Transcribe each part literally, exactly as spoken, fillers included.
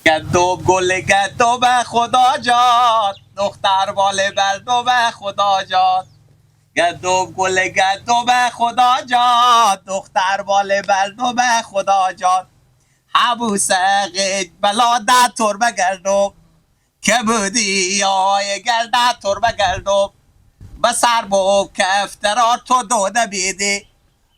گندم گل گندم خدا جان، دختر بال بندم خدا جان. گندم گل گندم خدا جان، دختر بال بندم خدا جان. همو سقیت بلا ده تربه گندم، که بودی آی گل ده تربه گندم. به سر بوم کفترا تو دو نمیدی،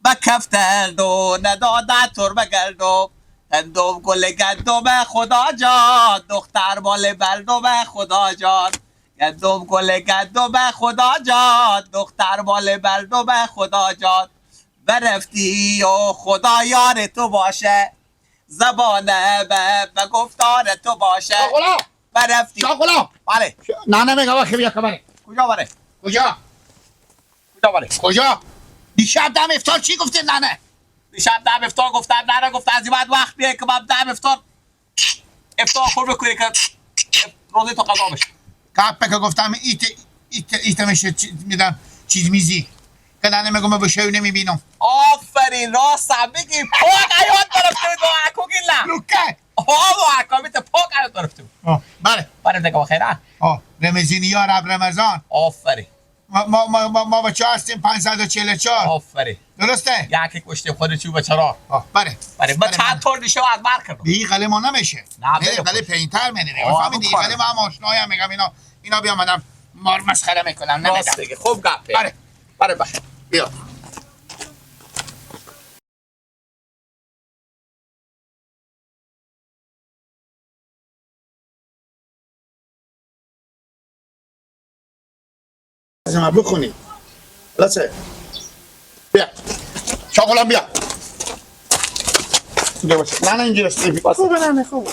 به کفتر دو نداده تربه گندم. گندم گل گندم خدا جان، دختر بال بندم خدا جان. گندم گل گندم خدا جان، دختر بال بندم خدا جان. برفتی و خدا یار تو باشه، زبانه به، به گفتار تو باشه. شاه غلام! برفتی. شاه غلام! بله. ش-، ننه میگه واخه بیا کمره. کجا بره؟ کجا؟ کجا بره؟ کجا؟ دیشب دم افطار چی گفتی ننه؟ دیشب دم افطار گفتم، ننه گفت از این بعد وقت بیای که من دم افطار، افطار خور بکنی که روزه تو قضا بشه. گپه که گفتم ایت، ایت، ایت میشه چی-، می‌دم چیز میزی. که ننه میگم به شو نمیبینم. آفرین، راست هم میگی. پاک حیات گرفته بود با اکو گیله. لوکه. آه، با اکامیت پاک حیات گرفته بود. آه، بله. بله دیگه بخیر، آه. آه، رمضانی یا رب رمضان. آفرین. ما، ما، ما، ما، ما بچه هستیم پنجصد و چهل و چهار. آفرین. درسته؟ یکی کشته خود چوب چرا؟ آه، بله. بله، ما بله، چند بله. طور می‌شه و از بر کردم. به این غله ما نمیشه. نه، نه، بله، غله بله. پایین‌تر می‌نویم. آه، فهمیدی؟ بکنم. غله ما هم آشنایم، می‌گم اینا، اینا بیا منم مار مسخره می‌کنم، نمی‌دم. راست دیگه. خوب گپه. بله. بله، بله. بیا. از ما بخونی. خلاصه. بیا. شاه غلام بیا. اینجا باش. نه، نه، اینجا باش. خوبه، نه، نه، خوبه.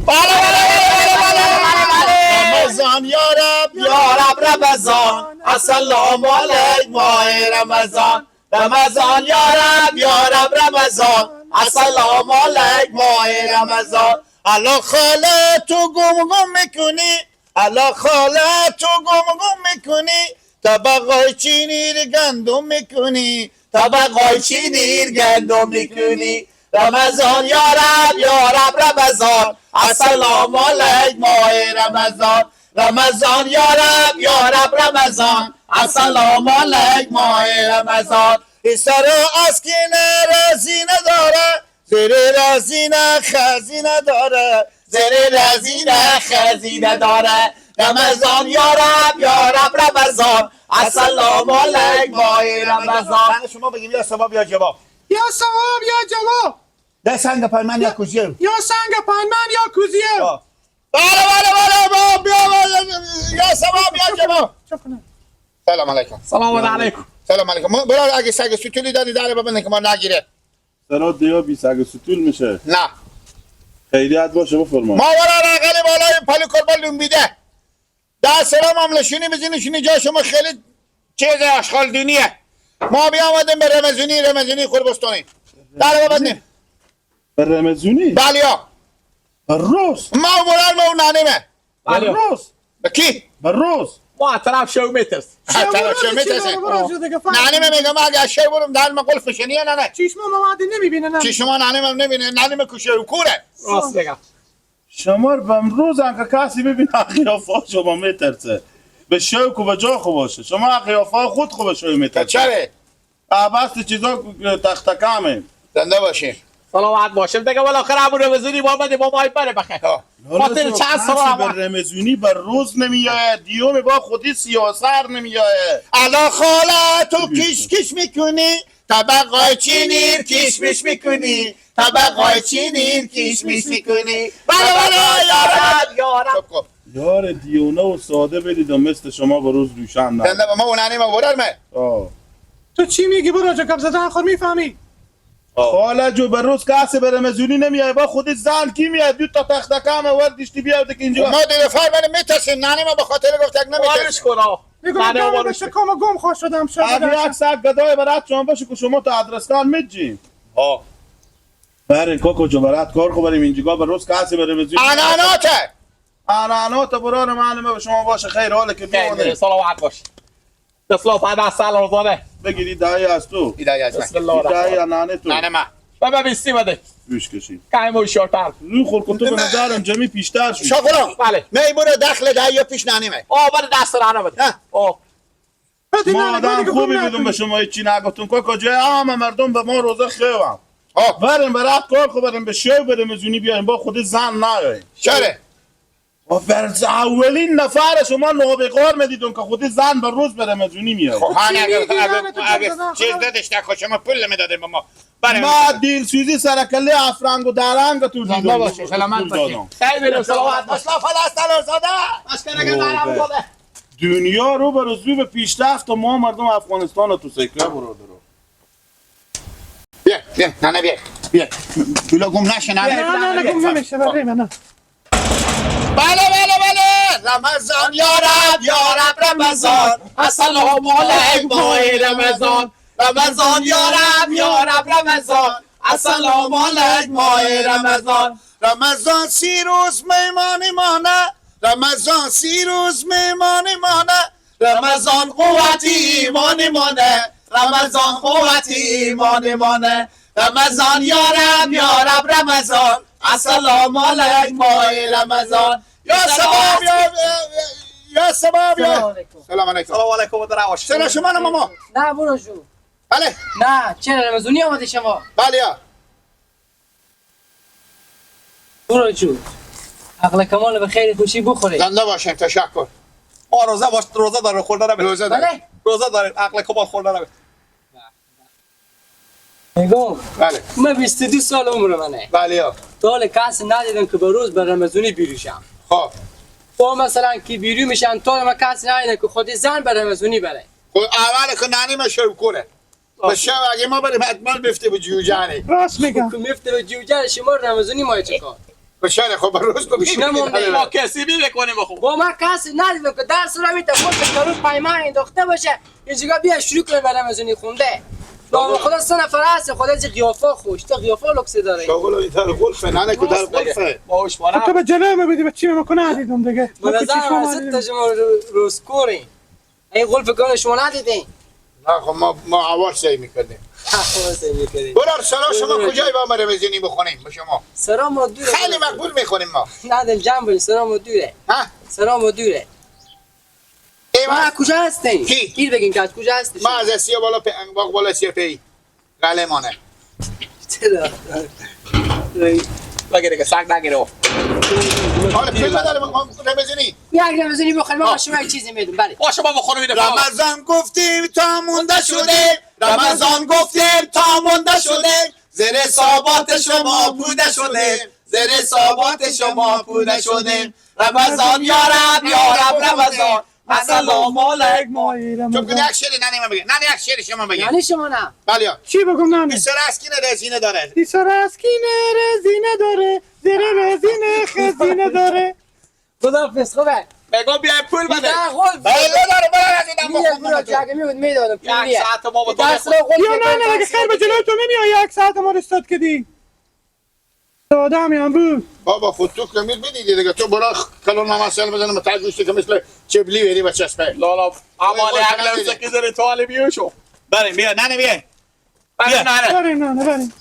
بله، بله، بله. رمضان یا رب، یا رب رمضان. السلام علیک ماه رمضان. رمضان یا رب، یا رب رمضان. السلام علیک ماه رمضان. الا خاله تو گم گم می‌کنی، الا خاله تو گم گم می‌کنی، طبقای چینی رو گندم می‌کنی، طبقای چینی رو گندم می‌کنی. رمضان یا رب، یا رب رمضان. السلام علیک ماه رمضان. رمضان یا رب، یا رب رمضان. السلام علیک ماه رمضان. این سر از کینه رازی نداره، زیر رازی نه خزینه داره، زیر رازی نه خزینه داره. رمضان یا رب، یا رب رمضان. السلام علیک ماه رمضان. من شما بگیم یا ثواب یا جواب. یا ثواب یا جواب. ده سنگ پایمان یا کوزیه. یا سنگ پایمان یا کوزیه. آه. بله، بله، بله، با، بیا، بیا، یا ثواب یا جواب. چپ کنه. سلام علیکم. سلام علیکم. سلام علیکم. ما، برار، اگه سگ ستولی داری، داره ببندن که ما نگیره. سرات دیا بی سگ ستول می‌شه. نه. خیریت باشه، بفرما. ما ورا رقل بالای پلی کربل لومبیده. در سلام هم لشونی بزینی شونی جا شما خیلی چیز اشغال دینیه. ما بیامدیم به رمزونی، رمزونی خربستانی. در ببندیم. به رمزونی؟ بله یا. به روز؟ ما برار ما اون نانیمه. بله. به روز؟ به کی؟ به روز؟ ما طرف شو می‌ترس. ها، طرف شو می‌ترسه. ننه من می‌گم اگه شو برم در من قلف شنیه نه، نه. چشم ما وعده نمی‌بینه، نه. چشم ما ننه من نمی‌بینه، ننه من کشه و کوره. راست می‌گم. شما رو به امروز هم که کسی ببینه قیافه شما می‌ترسه. به شو کو به جا خو باشه. شما قیافه خود خو به شو می‌ترسه. چره؟ آه، بس چیزا تخت کمه. زنده باشین. سلامت باشیم. دیگه بالاخره همون رمزونی با بده با مای بره بخیر. ها. خاطر چند سال کسی هم به رمزونی به روز نمیاد، دیوم با خودی سیاسر نمیاد. الا خاله تو کش کش می‌کنی، طبقای چینی کش مش می‌کنی، طبقای چینی کش مش می‌کنی. بله، بله، یارم، یارم. چپ کن. یار دیونه و ساده بدید و مثل شما به روز دوشن نه. زنده به ما اونانی ما برار مه. آه. تو چی می‌گی برو جو گپ زدن خور می‌فهمی؟ آه. خاله جو به روز کسی به رمزونی نمیای، با خودی زن کی میاد؟ دو تا تخت کم وردیشتی بیاد که اینجا. ما دیگه فر من می‌ترسیم، ننه ما به خاطر گفت یک نمی‌ترسیم. خواهش کنم. می‌گم ننه جان ما به رو شکم گم خوش شدم شد اگه بدن یک ساعت گدای برات شما باشه که شما تا ادرستان می‌جی. آه. برین کاکو جو برات کار خو بریم اینجا به روز کسی به رمزونی. اناناته. انانات برار من به شما باشه، خیر حاله که خیر، بیونه. سلامت باش. دسلا پای دست سلام زاده. بگیری دایی از تو. ایدایی از من. بسم الله الرحمن الرحیم. دایی ننه تو. ننه من. بابا بیستی بده. روش کشی. کای مو شورتر. رو خور کتو به نظرم جمعی پیشتر شد. شاغلام. بله. می برو دخل ده یا پیش نانی می. آه، بده دست رانه بده. ها. آه. ما آدم خوبی بودم به شما هیچی نگفتم. کاکا جای همه مردم به ما روزه خوبم. آه. بریم برات کار خو بریم به شو بریم زونی بیایم با خودی زن نیایم. چره؟ و بر اولین نفر شما نابغار می‌دیدون که خودی زن به روز بره مزونی میاد. خب، هن اگر، اگر، اگر چیز نداشته که شما پول نمی‌دادیم به ما. برای ما دلسوزی سر کله افرنگ و درنگ تو زنده دیدم. باشه، سلامت باشی. خیلی سلامت باش. اشکر اگر دارم بوده. دنیا رو به رو به پیشرفت و ما مردم افغانستان تو سکه برو درو. بیا، بیا، ننه بیا، بیا. پولا گم نشه، ننه. نه، نه، نه، گم نمیشه، برای من، نه. بله، بله، بله. رمضان یا رب، یا رب رمضان. السلام علیک ماه رمضان. رمضان یا رب، یا رب رمضان. السلام علیک ماه رمضان. رمضان سی روز مهمان مانه. رمضان سی روز مهمان مانه. رمضان قوت ایمان مانه. رمضان قوت ایمان مانه. رمضان یا رب، یا رب رمضان. السلام علیک ماه رمضان. یا سباب، یا، یا، یا سباب، یا. سلام علیکم. سلام علیکم. سلام علیکم، در آواز. چرا شما نه ماما؟ نه، برو جو. بله. نه، چرا رمضونی آمده شما؟ بله، یا. برو جو. عقل کمال به خیر خوشی بخوری. زنده باشین، تشکر. آه، روزه باش، روزه داره، خورده نبه. روزه داره. بله. روزه داره، عقل کمال خورده نبه. میگم، بله. من بیست و دو سال عمر منه. بله، یا. تا حال کس ندیدم که به روز به رمضونی بیروشم. خب. با مثلاً که بیرو می‌شم، تا حال من کس ندیدم که خودی زن به رمضونی بره. خب، اول که نانی ما شروع کنه. به شب اگه ما بریم حتماً بفته به جوجانه. راست می‌گم. خب، مفته به جوجان شما رمضونی ما چه کار؟ به شهر خب به روز تو بشین. نمونده. ما کسی بی بکنیم خب. با ما کسی ندیدم که درس رو می‌ته خود به روز پیمان انداخته باشه. اینجا بیا شروع کنه به رمضونی خونده. با خدا سه نفر هست، خدا از قیافه خوش، تا قیافه لوکس داره. شاغل این تر گلفه، نه نه که در گلفه. باوش خب تو به جلوی ما بدی، به چی می‌کنه ندیدم دیگه. به نظر من ست تا شما رو-، روز کورین. این قول فکر کنم شما ندیدین. نه، خب ما، ما اول سعی می‌کردیم. اول سعی می‌کردیم. برار، سلام، شما کجایی با ما رمضونی بخونیم با شما؟ سلام ما دوره. خیلی مقبول می‌خونیم ما. نه، دل جمع باشین، سلام ما دوره. ها؟ سلام ما دوره. ای ما وقت کجا هستین؟ کی؟ گیر بگین که از کجا هستین؟ ما از آسیا بالا پی، باغ بالا آسیا پی. غله مانه. چرا؟ بگیره که سگ نگیره. حالا پیش نداره، ما، ما رمضونی. یک رمضونی بخوریم، ما آه. شما یک چیزی می‌دیم، بله. با شما بخورم، اینو بخورم. رمضان گفتیم تا مونده شده، رمضان گفتیم تا مونده شده، زیر صابات شما بوده شده، زیر صابات شما بوده شده. رمضان یا رب، یا رب رمضان. السلام علیک ماه رمضان. تو بگو یک شعر ننه من بگه. ننه یک شعر شما بگه. یعنی شما نه؟ بله. چی بگم ننه؟ بیست رزینه داره. بیست رزینه داره، زیر رزینه خزینه داره. خدا حافظ، خوبه. بگو بیا پول بده. بیا قول. بله داره، بله از این بیا دم برو، بخون. جاگه می‌بود، می‌دادم، پول یک نیه. ساعت ما با تو درس رو قول یا نه، نه، خیر به جلوی تو نمیاد، یک ساعت ما رو استاد کردی. آدمی هم بود. بابا، خود تو که می‌بینی دیگه، تو برا کلون ما مثل بزنم، تا گوشتی که مثل چبلی وری و چسبه. لالا، اما اگه لمسه که زره تو حالی بیو شو. بریم، بیا، ننه، بیا. بریم، بیا. ننه. بریم، ننه، بریم.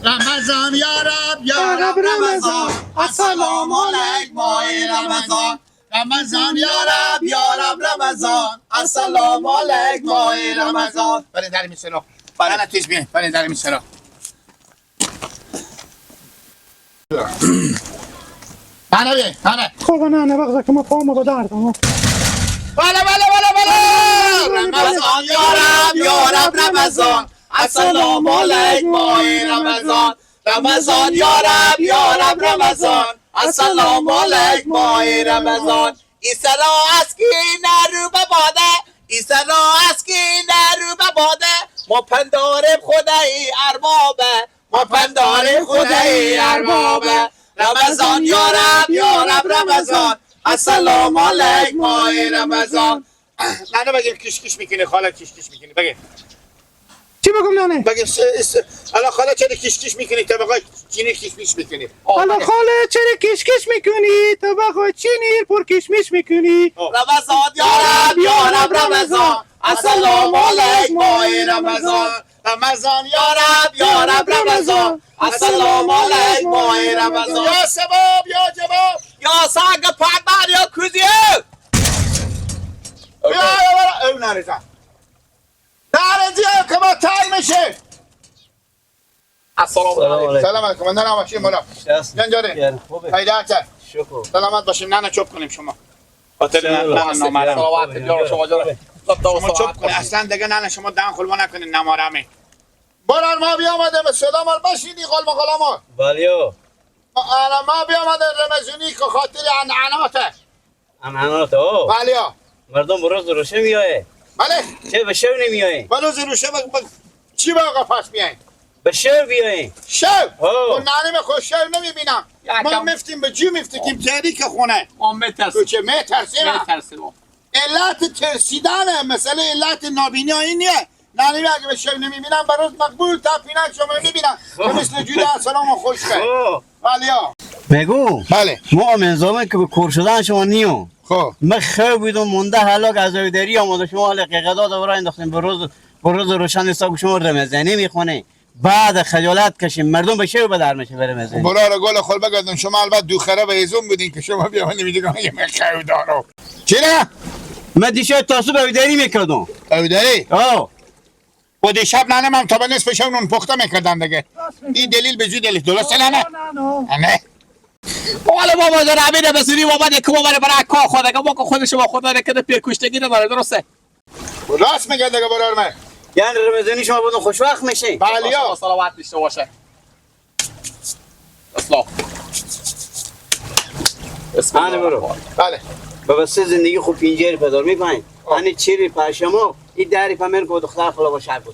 رمضان یا رب، یا رب رمضان. السلام علیک ماه رمضان. رمضان یا رب، یا رب رمضان. السلام علیک ماه رمضان. بریم، در این سلام. بریم. ننه، تیز بیا، بریم، در این سلام. نه، نه، نه، نه. خب، نه، نه، بغض که ما پامو به درد، ها. بله، بله، بله، بله. رمضان یا رب، یا رب رمضان. السلام علیک ماه رمضان. رمضان یا رب، یا رب رمضان. السلام علیک ماه رمضان. ای سرا از کی نرو به باده، ای سرا از کی نرو به باده، ما پنداریم خدای اربابه، ما پنداریم خدای اربابه. رمضان یا رب، یا رب رمضان، السلام علیک ماه رمضان. نه، نه، بگیم کش کش می‌کنی، خاله کش کش می‌کنی، بگیم. چی بگم ننه؟ بگیم س-، س-، حالا خاله چرا کش کش می‌کنی؟ تو بگو چینی کش کش می‌کنی. حالا خاله چرا کش کش می‌کنی؟ تو بگو چینی پر کشمش می‌کنی. رمضان یا رب، یا رب رمضان. السلام علیک ماه رمضان. رمضان یا رب، یا رب رمضان. السلام علیک ماه رمضان. یا سباب، یا جواب. یا سگ پدر، یا کوزی. بیا، بیا، بیا. او نارزا. نارزی ها کما تای میشه. السلام علیکم. سلام علیکم. من دارم باشیم مولا. جان جاری. خیریت. شکر. سلامت باشیم. ننه چوب کنیم شما. خاطر نه، نه، نه، نه، نه. صلوات، جان، شما جان. شما چوب کنید. اصلاً دیگه نه، نه، شما دهن خلوه نکنید، نمارمی. برار ما بیامده به سلام ال بشیدی غلام غلاما. بله. آره، ما بیامده رمزونی که خاطر انعناته. انعناته، او. بله. مردم به روز روشه میایه. بله. چه به شو نمیایه؟ به روز روشه به، به چی به آقا پس میایه؟ به شو بیایه. شو؟ او. و نانی به خود شو نمیبینم. ما مفتیم به جو مفتیم جری که خونه. ما می‌ترسیم. تو چه می‌ترسی؟ می‌ترسیم. علت ترسیدنه، مسئله علت نابینایی نیه. نانی اگه به شب نمی‌بینم، به روز مقبول تا پینک شما می‌بینم. خب. به مثل جوده سلام و خوش به. خب. بله. میگو، بله. ما هم انظامه که به کور شدن شما نیو. خب. من خواه بودم، مونده حالا که از دری آمده، شما حالا حقیقت ها برای انداختیم، به روز، به روز روشن حساب شما رمضانی می‌خونه. بعد خجالت کشیم، مردم به شو بدر می‌شه برمزه. برار گل خور بگردن، شما البته دو خره به ایزون بودین که شما بیا من می‌گم یه من خواه دارم. چرا؟ من دیشب تا صبح اودری می‌کردم. اودری؟ آه. و دیشب ننه من تا به نصف شب نون پخته می‌کردن دیگه. این دلیل به جو دلیل. درسته ننه؟ نه، نه. نه. والا بابا، در همین بسیاری بابا، ده که بابا، برای کار خود، اگه ما که خود شما خود نکرده، پیر کشتگی نداره، درسته؟ راست میگه دیگه برار من. یعنی رمضانی شما بودن خوشوقت می‌شین؟ بله. شما صلوات داشته باشه. اسلام. اسم هانی الله برو. الرحمن. بله. به واسه زندگی خوب پنجه روپیه دار می‌فهمید. آه. هانی چهل روپیه شما، این ده روپیه من که دختر خلا با شهر بستم.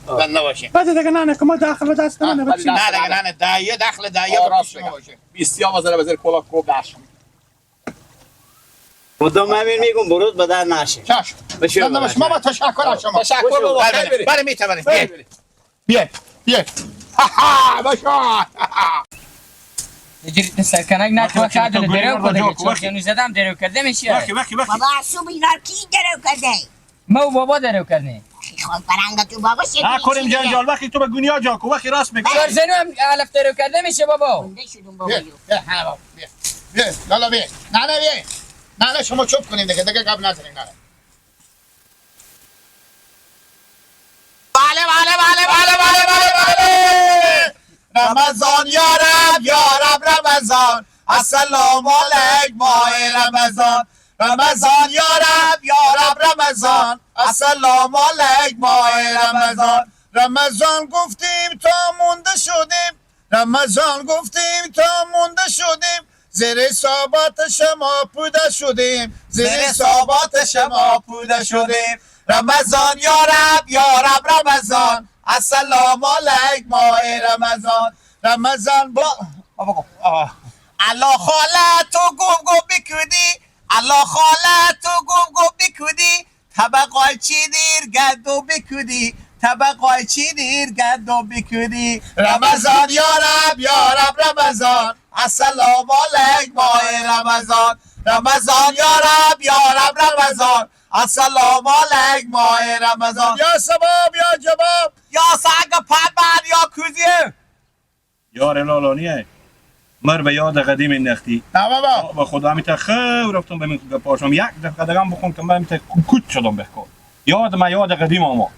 آه. زنده باشین. بعد دیگه نه، نه، که ما داخل دست آه، نه، نه، بچی. نه، دیگه نه، نه، ده یه داخل ده یه آه، با راست پیش می‌گم. باشه. بیست یا بزر بزر کلا کو داشت. مدام همین می‌گم، برود به در نشه. چشم. بشه زنده باش. ما با تشکر از شما. تشکر بابا. بله، خیلی بله. بریم. بله، می‌توانیم. بله، بله. بیا، بیا. ها، ها، باشا. اجری سرکنک نه، وقتی تو وقتی خیلی تو درو گوری کرده، وقتی چون وقتی. هنوز زدم درو کرده می‌شه. وقتی، وقتی، وقتی. بابا، سو بینا کی درو کرده؟ ما و بابا درو کردیم. آخی خان فرنگ تو بابا شد. نه کنیم جان جان، وقتی تو به گونیا جا کو، وقتی راست می‌کنی. چهار زنو هم علف درو کرده می‌شه بابا. گنده شدم بابا بیا، یو. بیا، هنه بابا، بیا. بیا، لالا بیا. نه، نه، بیا. نه، نه، شما چوب کنیم دیگه، دیگه گپ نزنیم، نه، نه. بله، بله، بله. رمضان یا رب، یا رب رمضان. السلام علیک ماه رمضان. رمضان یا رب، یا رب رمضان. السلام علیک ماه رمضان. رمضان گفتیم تا مونده شدیم. رمضان گفتیم تا مونده شدیم. زیر صابات شما پوده شدیم. زیر صابات شما پوده شدیم. رمضان یا رب، یا رب رمضان. السلام علیک ماه رمضان. رمضان با، بابا گو. آه. الله خاله تو گم گم بکودی. الله خاله تو گم گم بکودی. طبقای چی دیر گندو بکودی، طبقای چی دیر گندو بکودی. رمضان یا رب، یا رب رمضان. السلام علیک ماه رمضان. رمضان یا رب، یا رب رمضان. السلام علیک ماه رمضان. یا سباب، یا جواب. یا سگ پدر، یا کوزی. یار لالا نیه. مر به یاد قدیم انداختی. نه بابا. به خدا همیته خو رفتم به من گپاشم. یک دفعه دگم بخون که من همیته کوت شدم به کار. یاد من یاد قدیم آما.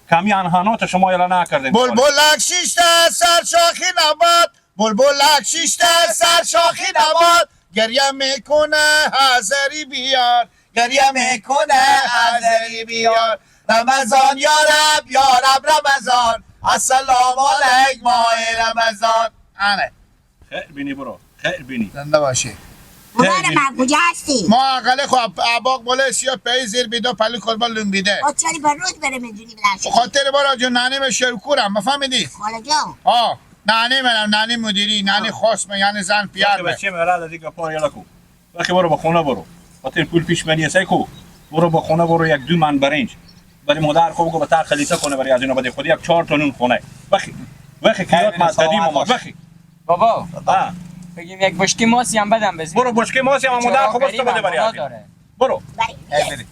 کمی انهانات شما یلا نکردیم. بلبلک شیشته سر شاخی نبات. بلبلک شیشته سر شاخی نبات. گریه می‌کنه حذری بیار. گریه می‌کنه حذری بیار. رمضان یا رب، یا رب رمضان. السلام علیک ماه رمضان. آره. خیر بینی برو. خیر بینی. زنده باشی. برار خیر بینی. من کجا هستی؟ ما اقل خو اب-، اباق بالا سیا پی زیر بیدا پلی کلبا لوم بیده. آ، چری بر روز برم اینجوری بلند شد. خاطر برار جون نانی به شوکورم، بفهمیدی؟ خاله جان. آه. نانی منم، نانی مدیری، نانی خاص من، یعنی زن پیار وقتی من. بچه مهره لدی گپار یلا کو. وقتی برو به خونه برو. وقتی پول پیش منی اسای کو. برو به خونه برو یک دو من برنج. برای مادر خوب کو به تر خلیصه کنه برای از اینا بده خودی یک چهار تا نون خونه. وقتی، وقتی که یاد ما قدیم آمد. وقتی. بابا. ها. بگیم یک بشکه ماسی هم بدم بزن. برو بشکه ماسی هم مادر خوب است بده برای از اینا. برو. بله.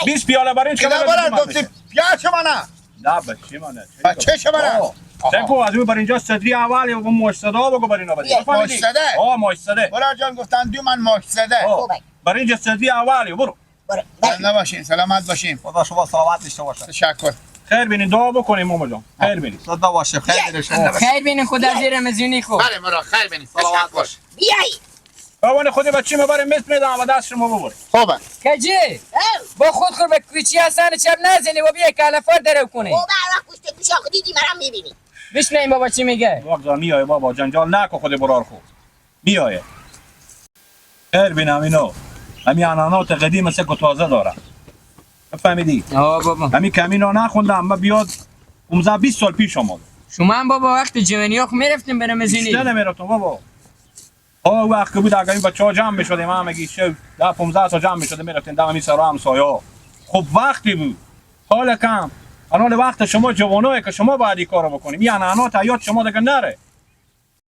بیست پیاله برنج که بدم. پیاز شما نه. نه، بچه منه. بچه چه منه؟ آه. آها. سه کو از اون بر اینجا صدری اولی و ماشتده بگو بر اینا بده. بیا. بفهمیدی؟ ماشتده؟ آه، ماشتده. برار جان گفتن دو من ماشتده. آه. خوبه. بر اینجا صدری اولی، برو. برو. زنده باشین، سلامت باشین. خدا شما سلامت داشته باشه. تشکر. خیر بینین، دعا بکنیم ماما جان. خیر بینین. زنده باشه، خیر بینین شما. خیر بینین، خدا زیر مزینی خو. بله، مرا خیر بینین. سلامت باش. بیایی. اون خودی بچی مبره مت میدم و دست شما ببر. خوبه. کجی؟ او. با خود خود به کوچی حسن چپ نزنی و بیا کلفار درو کنی. او به هر وقت پشت گوش خودی دی مرم می‌بینی. بشنویم بابا چی میگه. وقت میای بابا، جنجال نکو، خود برار خو. میایه. خیر بینم اینو. همی انانات قدیم است که تازه داره. فهمیدی؟ آه بابا. همی کمینا نخوندم، اما بیاد پونزده بیست سال پیش آمد. شما هم بابا وقت جوانی ها خو می‌رفتیم برم ازینی. بیشتر نمی‌رفتم بابا. ها، وقت که بود، اگه این بچه‌ها جمع می‌شدیم، همگی شب ده پونزده تا جمع می‌شدیم، می‌رفتیم دم این سرا همسایا. خب وقتی بود. حال کم. الان وقت شما جوانایی که شما باید این کارو بکنیم. این انانات حیات شما دیگه نره.